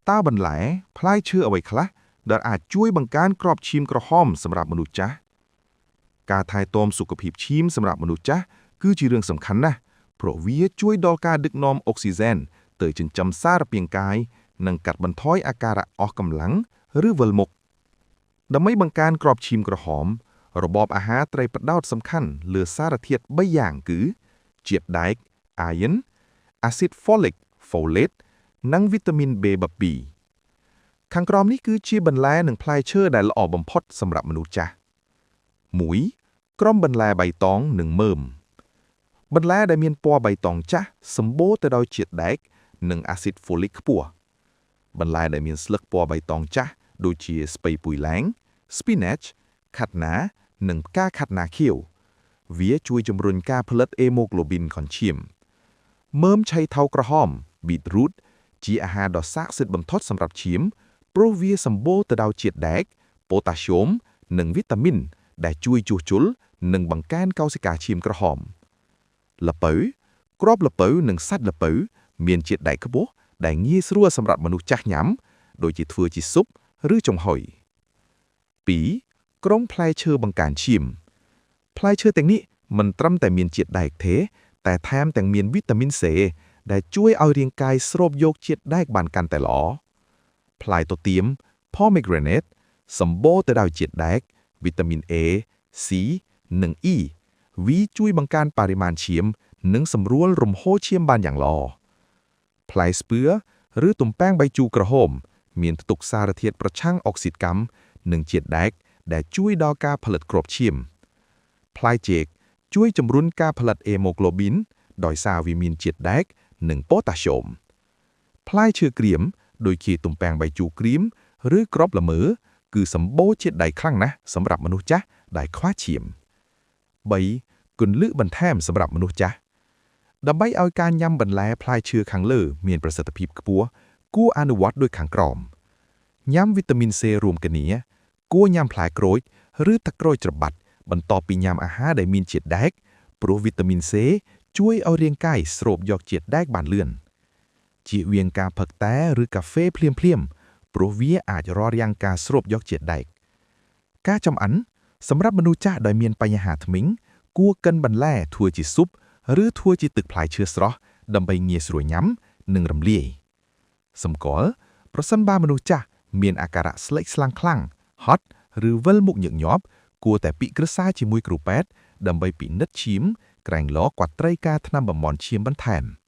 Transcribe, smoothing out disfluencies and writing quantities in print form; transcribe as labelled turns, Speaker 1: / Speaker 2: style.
Speaker 1: តើបន្លែផ្លែឈើអ្វីខ្លះដែលអាចជួយបង្កើនគ្រាប់ឈាមក្រហមសម្រាប់មនុស្សចាស់ការថែទាំសុខភាពឈាមសម្រាប់មនុស្សចាស់គឺជារឿងសំខាន់ណាស់ព្រោះវាជួយដល់ការដឹកនាំអុកស៊ីហ្សែនទៅចិញ្ចឹមសារពាង្គកាយនិងកាត់បន្ថយអាការៈអស់កម្លាំងឬវិលមុខដើម្បីបង្កើនគ្រាប់ឈាមក្រហម របបអាហារត្រូវផ្ដោតសំខាន់លើសារធាតុ3យ៉ាងគឺជាតិដែក iron អាស៊ីត folic folate និងវីតាមីន B12 ខាងក្រោមនេះគឺជាបន្លែនិងផ្លែឈើដែលល្អបំផុតសម្រាប់មនុស្សចាស់1ក្រុមបន្លែបៃតងនិងមើមបន្លែដែលមានពណ៌បៃតងចាស់សម្បូរទៅដោយជាតិដែកនិងអាស៊ីត folic ខ្ពស់បន្លែដែលមានស្លឹកពណ៌បៃតងចាស់ដូចជាស្ពៃពុយឡែង spinach ខាត់ណានិងផ្កាខាត់ណាខៀវវាជួយជំរុញការផលិតអេម៉ូក្លូប៊ីនក្នុងឈាមមើមឆៃថៅក្រហម beetroot ជាអាហារដ៏ស័ក្តិសិទ្ធិបំផុតសម្រាប់ឈាមព្រោះវាសម្បូរទៅដោយជាតិដែក ប៉ូតាស្យូម និងវីតាមីនដែលជួយជួសជុលនិងបង្កើនកោសិកាឈាមក្រហមល្ពៅគ្រាប់ល្ពៅនិងសាច់ល្ពៅមានជាតិដែកខ្ពស់ដែលងាយស្រួលសម្រាប់មនុស្សចាស់ញ៉ាំដូចជាធ្វើជាស៊ុបឬចំហុយ2ក្រុមផ្លែឈើបង្កើនឈាមផ្លែឈើទាំងនេះមិនត្រឹមតែមានជាតិដែកទេតែថែមទាំងមានវីតាមីន C ដែលជួយឲ្យរាងកាយស្រូបយកជាតិដែកបានកាន់តែល្អផ្លែទទៀម pomegranate សម្បូរទៅដោយជាតិដែកវីតាមីន A C និង E វាជួយបង្កើនបរិមាណឈាម និងសម្រួលរំហូរឈាមបានយ៉ាងល្អផ្លែស្ពឺឬទំពាំងបាយជូរក្រហម មានផ្ទុកសារធាតុប្រឆាំងអុកស៊ីតកម្មនិងជាតិដែកដែលជួយដល់ការផលិតគ្រាប់ឈាមផ្លែចេកជួយជំរុញការផលិតអេម៉ូក្លូប៊ីនដោយសារវាមានជាតិដែកនិងប៉ូតាស្យូមផ្លែឈើក្រៀមដូចជាទំពាំងបាយជូរក្រៀមឬគ្រាប់ល្មើគឺសម្បូរជាតិដែកខ្លាំងណាស់សម្រាប់មនុស្សចាស់ដែលខ្វះឈាម3គន្លឹះបន្ថែមសម្រាប់មនុស្សចាស់ដើម្បីឲ្យការញ៉ាំបន្លែផ្លែឈើខាងលើមានប្រសិទ្ធភាពខ្ពស់គួរអនុវត្តដូចខាងក្រោមញ៉ាំវីតាមីន C រួមគ្នាគួរញ៉ាំផ្លែក្រូចឬទឹកក្រូចច្របាច់បន្ទាប់ពីញ៉ាំអាហារដែលមានជាតិដែកព្រោះវីតាមីន C ជួយឲ្យរាងកាយស្រូបយកជាតិដែកបានលឿនជៀសវាងការផឹកតែឬកាហ្វេភ្លាមៗព្រោះវាអាចរារាំងការស្រូបយកជាតិដែកការចំអិនសម្រាប់មនុស្សចាស់ដែលមានបញ្ហាធ្មេញគួរកិនបន្លែធ្វើជាស៊ុបឬធ្វើជាទឹកផ្លែឈើស្រស់ដើម្បីងាយស្រួលញ៉ាំនិងរំលាយសម្គាល់ប្រសិនបើមនុស្សចាស់មានអាការៈស្លេកស្លាំងខ្លាំងហត់ឬវិលមុខញឹកញាប់គួរតែពិគ្រឹក្សាជាមួយគ្រូពេទ្យដើម្បីពិនិត្យឈាមក្រែងលោគាត់ត្រូវការថ្នាំបំប៉នឈាមបន្ថែម។